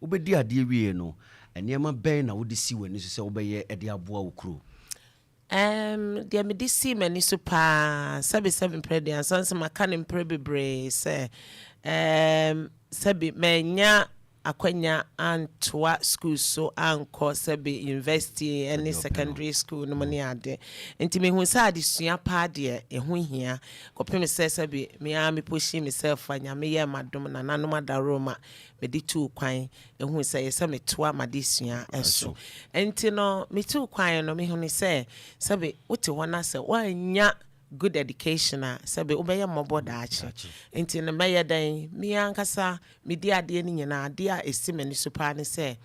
Wobɛdi adeɛ wie no, nneɛma bɛn na wode si w'ani so sɛ wobɛyɛ de aboa wo kuro? Deɛ mede sii m'ani so paa, sɛbe sɛbe mprɛ deɛ ansa sɛ maka ne mprɛ bebree sɛ sɛbe manya akwanya antoa school so ankɔ sɛbe university ne secondary school no mu ne ade. Nti mehu sɛ adesua paa deɛ, ɛho hia, kɔpem sɛ sɛbe mea mepush myself a Nyame yɛ m'adom, nananom adaro ma mede tuu kwan ɛhu sɛ yɛ sɛ metoa m'adesua ɛso. Nti no metuu kwan no, mehu ne sɛ sɛbe wote hɔ na sɛ woanya good education a, sɛbe wobɛyɛ mmɔbɔ daakye. Nti no mɛyɛ dɛn? Me ankasa medi adeɛ no nyinaa, adeɛ a ɛsi m'ani so paa ne sɛ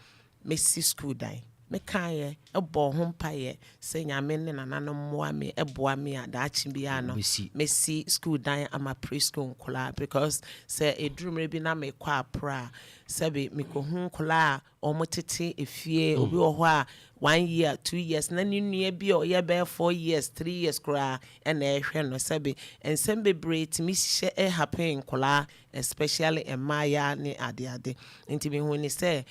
mɛsi school dan. Mekaeɛ, ɛbɔ ho mpayɛ sɛ Nyame ne nananom mmoa me, ɛboa me a, daakye biara no Wobɛsi. mɛsi school dan ama preschool nkoraa, because sɛ ɛduru mmerɛ bi na mekɔ aprɔ a, sɛbe mekɔhu nkoraa a ɔmo tete efie, obi wɔ hɔ a 1 year, 2 years, na ne nua bi a ɔyɛ bɛyɛ 4 years, 3 years koraa ɛna ɛhwɛ no. Sɛbe nsɛm bebree tumi hyɛ ɛhappen nkoraa, especially mmaayaa ne adeade. Nti mehu ne sɛ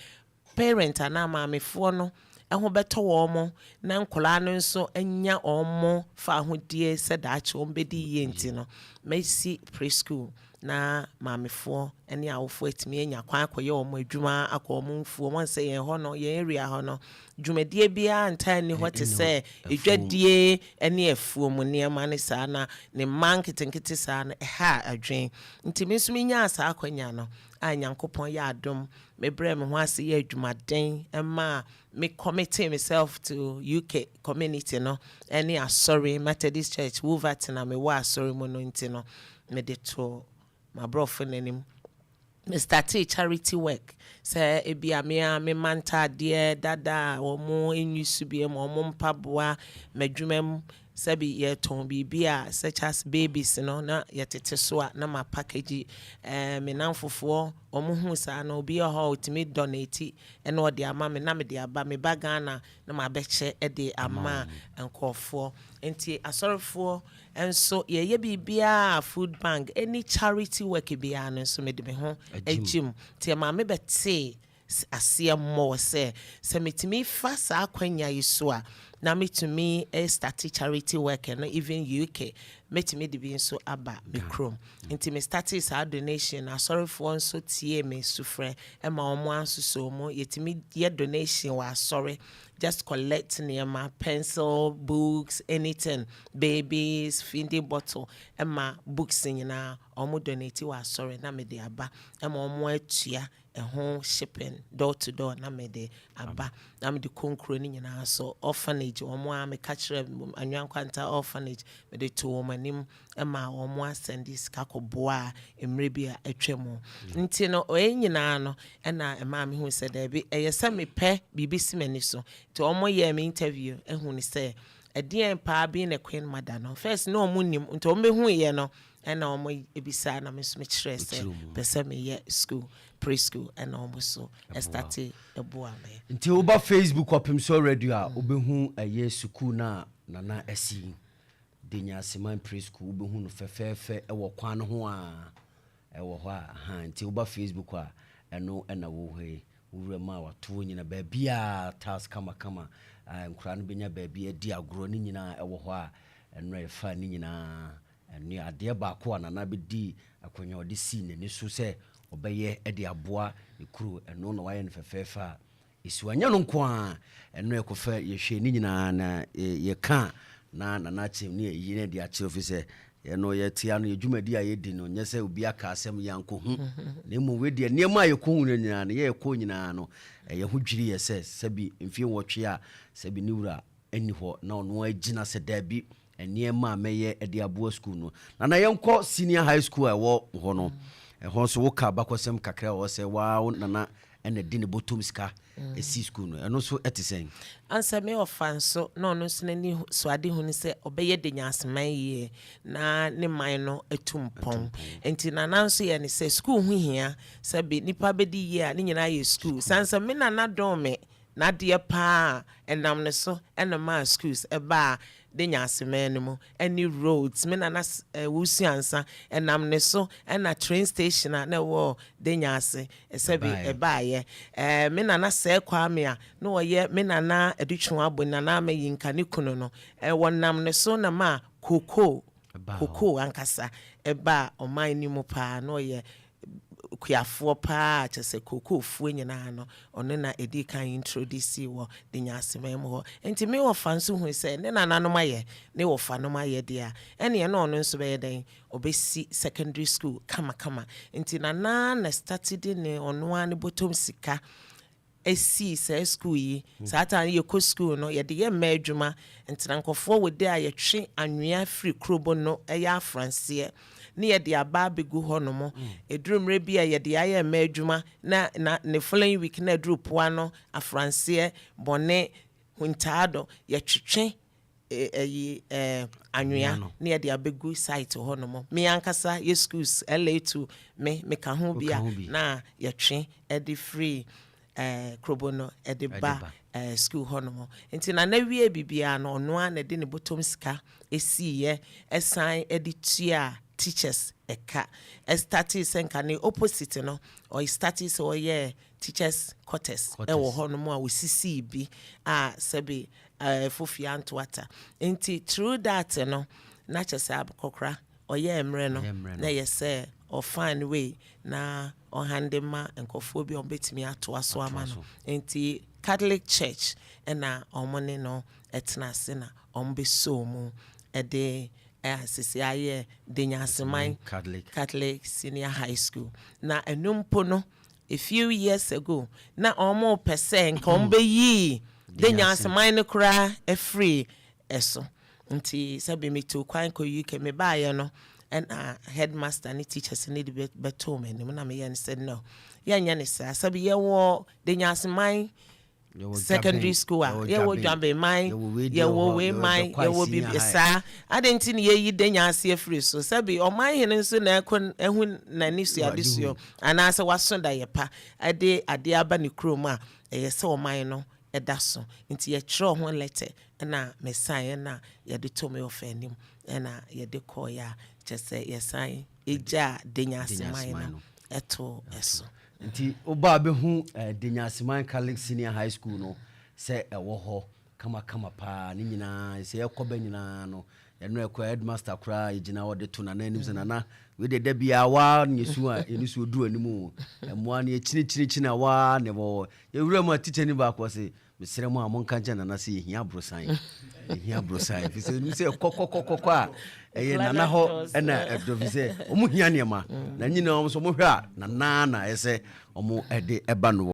parent anaa maamefoɔ no ɛho bɛtɔ wɔn mo na nkɔlaa no nso anya wɔn mo fa ahodie sɛ daakye wɔn bɛdi yie. Nti no mɛsi preschool na maamefoɔ ne awofoɔ atumi anya kwan akɔyɛ wɔn adwuma, akɔ wɔn mfuo. Wɔn sɛ yɛn hɔ no, yɛn area hɔ no, dwumadie biara ntaa nni hɔ te sɛ edwadie ne afuo mu nneɛma ne saa, na ne mma nketenkete saa no ɛha adwen. Nti me nso menyaa saa akɔnya no a, Nyankopɔn yɛ adom, mebrɛ me ho ase yɛ adwumaden ma me committing myself to UK community no ɛne asɔre, Methodist Church Wolverton a mewɔ asɔre mu no. Nti no mede to m'aborɔfo n'anim, me started charity work sɛ ebi a mea mema ntaadeɛ dada a wɔn nyi so bi mu, wɔn mpaboa, m'adwuma mu, sɛbi yɛtɔn biribi a such as babies no na yɛtete so a, na ma package. Me namfofoɔ wɔn hu saa no, obi wɔ hɔ a otumi donate ɛna ɔde ama me na mede aba me ba Ghana na ma abɛkyɛ ɛde ama nkɔɔfoɔ. Nti asɔrefoɔ nso yɛyɛ biribiara, food bank, any charity work biara no nso mede me ho agyi mu. Nti maame bɛtee aseɛ mmɔɔ sɛ metumi fa saa akwanya yi so a, na metumi start charity work no, even UK, mɛtumi de bi nso aba me kurom. Nti me start saa donation, asɔrefoɔ nso tie me sufrɛ ɛma wɔn asosɔ mu, yɛtumi yɛ donation wɔ asɔre, just collect nneɛma, pencil, books, anything, babies feeding bottle, ɛma books nyinaa wɔn donate wɔ asɔre na mede aba, ɛma wɔn atua ɛho shipping door to door na mede aba na mede kɔ nkuro no nyinaa so. Orphanage, wɔn a meka kyerɛ Anwea Nkwanta Orphanage, mede to wɔn anim ma wɔn asend sika kɔboa a mmerɛ bi a atwa mu. Nti no ɔyɛ nyinaa no ɛna ɛmaa me hu sɛ daabi, ɛyɛ sɛ mepɛ biribi si m'ani so. Nti wɔn yɛ me interview, ɛhu ne sɛ ɛdeɛn paa being a queen mother no first na wɔn nim. Nti wɔn bɛhu yɛ no, ɛna wɔn ebisa na me nso mekyerɛ sɛ pɛ sɛ meyɛ school, preschool, ɛna wɔn so ɛstart ɛboa me. Nti woba Facebook Ɔpem So Radio a, wobɛhu ɛyɛ sukuu no a Nana asi, Denyaseman Preschool. Wobɛhu no fɛfɛɛfɛ ɛwɔ kwan no ho a ɛwɔ hɔ a ha. Nti woba Facebook a, ɛno ɛna wɔ hɔ yi. Wowura mu a, watoɔ nyina baabiaa tiles kamakama a nkwaraa no bɛnya baabi adi agorɔ ne nyinaa ɛwɔ hɔ a ɛno a yɛfa ne nyinaa. Ɛno adeɛ baako a Nana bɛdi akonnwa ɔde sii n'ani so sɛ ɔbɛyɛ de aboa ne kuro, ɛno na wayɛ no fɛfɛɛfɛ a ɛsi wanyɛ no nko a. Ɛno ɛkɔfɛ yɛhwɛ ne nyinaa na yɛka na Nana akyerɛ ne yɛyi ne de akyerɛ fi sɛ yɛno yɛtea no, yɛdwumadi a yɛdi no nyɛ sɛ obi aka asɛm yɛankɔhu, na mmom weideɛ nneɛma a yɛkɔhu no nyinaa no, yɛyɛkɔ nyinaa no, ɛyɛ ho dwiri yɛ sɛ sɛbi mfie 8 a sɛbi ne wura ɛni hɔ na ɔno agyina sɛ daabi, nneɛma a mɛyɛ de aboa school no. Nana, yɛnkɔ senior high school a ɛwɔ hɔ no. Ɛhɔ nso woka abakɔsɛm kakra a ɛwɔ sɛ waa wo nana ɛna di ne bɔtɔm sika ɛsi school no. Ɛno nso ɛte sɛn? Ansa me ɔfa nso na ɔno nso n'ani so ade hu ne sɛ ɔbɛyɛ Denyaseman yie na ne man no atu mpɔn. Nti nana nso yɛ ne sɛ school ho hia, sɛbi nipa bɛdi yie a, ne nyinaa yɛ school. Sansa me nana dɔn me n'adeɛ paa, ɛnam ne so ɛna maa schools ɛbaa. De Nyaseman no mu ɛne roads. Me nana Owusu Ansa, ɛnam ne so ɛna train station a na ɛwɔ De Nyaase ɛsɛbi ɛbaayɛ. Me nana Sɛɛ Kwame a na ɔyɛ me nana Adutwum Abo nana ama Yinka ne kunu no, wɔnam ne so na ma kokoo ankasa ɛbaa ɔman no mu paa. Na ɔyɛ kuafoɔ paa, kyerɛ sɛ kokoofuo nyinaa no, ɔno na ɛdi kan introduce wɔ De Nyaseman mu hɔ. Nti me wɔfa nso hu sɛ ne nananom ayɛ, ne wɔfa nom ayɛ deɛ a, ɛneɛ na ɔno nso bɛyɛ dɛn, ɔbɛsi secondary school kamakama. Nti nana na start de ne ɔno ara ne bɔtɔm sika esii saa school yi. Saa time yɛkɔ school no, yɛde yɛ mmaa adwuma. Ntina nkɔfoɔ wɔ de a yɛtwe anwea firi kurobo no, ɛyɛ afranseɛ, ne yɛde aba abɛgu hɔ nom. Ɛduru mmerɛ bi a yɛde ayɛ mmaa adwuma na ne following week na ɛduru poa no, afranseɛ bɔne huntaado, yɛtwetwe ɛyi anwea ne yɛde abɛgu site hɔ nom. Me ankasa yɛ schools LA2, me meka ho bi a na yɛtwe ɛde firi krobo no ɛde ba school hɔ nom. Nti na wie biribiara no, ɔno a na ɛde ne bɔtɔm sika esiiɛ, ɛsan ɛde tua teachers ɛka. Ɛstart sɛ nka ne opposite no, ɔyɛ start sɛ ɔyɛ teachers quarters ɛwɔ hɔ nom a osisii bi a sɛbi fofia ntoata. Nti through that no, na kyerɛ sɛ abɛkɔkora ɔyɛ mmerɛ no na yɛ sɛ ɔfind way na ɔhande ma nkɔfoɔ bi a ɔmbɛtumi atoa so ama no. Nti Catholic Church ɛna ɔmo ne no ɛtena ase na ɔmo bɛsoo mu ɛde asese ayɛ Denyaseman Catholic Senior High School. Na ɛno mpo no, a few years ago na ɔmo pɛ sɛ nka ɔmo bɛyii Denyaseman no koraa ɛfiri ɛso. Nti sɛbi metu kwan kɔ UK, mebaayɛ no, ɛna headmaster ne teachers ne de bɛtoo m'anim na meyɛ no sɛ no, yɛnyɛ ne saa. Sɛbi yɛwɔ Denyaseman Secondary School a yɛwɔ Dwabeman, yɛwɔ Weiman, yɛwɔ bibi saa ade. Nti ne yɛyi Denyaase afiri so. Sɛbi ɔman hene nso na ɛkɔ ɛho n'ani so ade soɔ anaasɛ waso da yɛ pa ɛde adeɛ aba ne kurom a ɛyɛ sɛ ɔman no ɛda so. Nti yɛtwerɛ ho letter ɛna mesan ɛna yɛde to me ɔfɛ anim ɛna yɛde kɔɔeɛ a kyerɛ sɛ yɛsan ɛgya Denyaseman no ɛto ɛso. Nti wobaa bɛhu Denyaseman Catholic Senior High School no sɛ ɛwɔ hɔ kamakama paa. Ne nyinaa sɛ yɛkɔ bɛ nyinaa no, ɛno ɛkɔ headmaster koraa yɛgyina hɔ de to nana anim sɛ, "Nana, wei de, da biaa waa ne yɛsu a yɛne suo duru anim o, ɛmmoa no yɛkyinikyinikyini a waa ne wɔwɔ yɛwura mu a." Tikya ni baako sɛ, "Mesrɛ mu a monka nkyɛ nana sɛ yɛhia aborosan, yɛhia aborosan," ɛfiri sɛ nim sɛ kɔkɔkɔkɔkɔ a ɛyɛ nana hɔ ɛna ɛdɔ fi sɛ ɔmo hia nneɛma na nyinaa ɔmo nso ɔmo hwɛ a nana na ɛyɛ sɛ ɔmo ɛde ɛba no.